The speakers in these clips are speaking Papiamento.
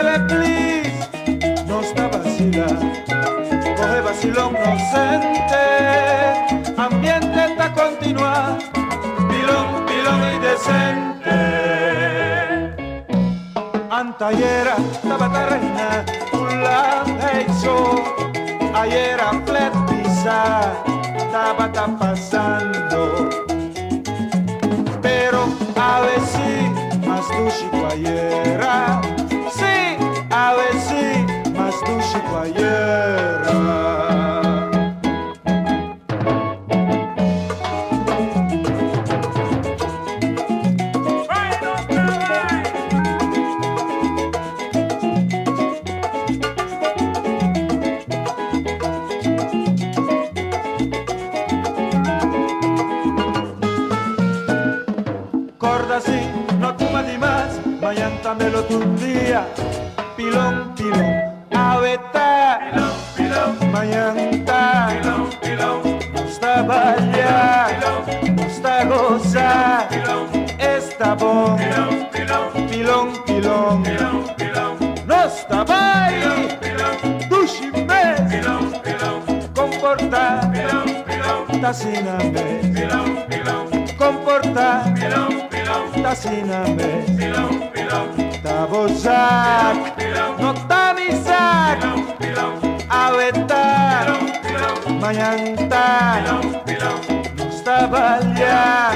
Bele please, nos ta vacila. Coge vacilón inocente, ambiente ta continua. Pilón, pilón y decente. Antayera tabata reina un hecho. Ayera flet pisa tabata pasando. Pero awe si mas dushi cu ayera. Si, awe si mas dushi cu ayera. Corda si, no tuma di mas, mañan tambe lo tur dia. Pilon, pilon, awe ta. Pilon, pilon, mañan ta. Pilon, pilon, nos ta balia. Pilon, nos ta goza. Pilon, esta bon. Pilon, pilon, pilon, pilon, pilon, pilon, nos ta bai. Pilon, pilon, dushi mes. Pilon, pilon, comporta. Pilon, pilon, ta asina mes. Pilon, pilon, comporta. Pilon, pilon, ta asina mes. Pilon, pilon, ta bo zak. No ta mi zak. Awe ta. Mañan ta. Nos ta balia.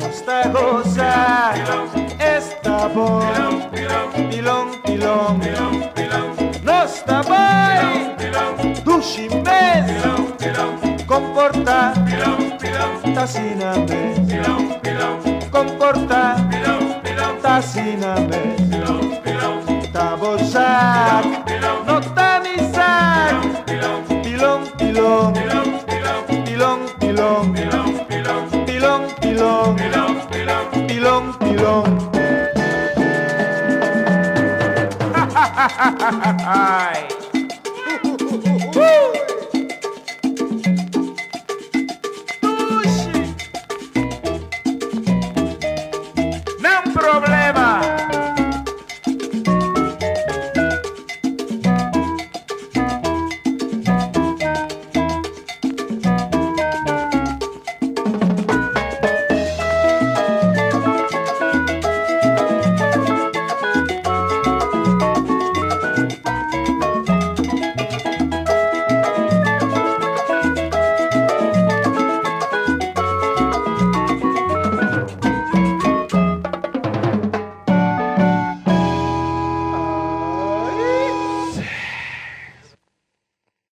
Nos ta goza. Esta bon. Pilon, pilon. Nos ta bai. Dushi mes. Comporta. Ta asina mes. Comporta. Ta asina mes. Ta bo zak. No ta mi zak. Pilon, pilon. Pilon, pilon. Pilon, pilon. Pilon, pilon. Nan problema.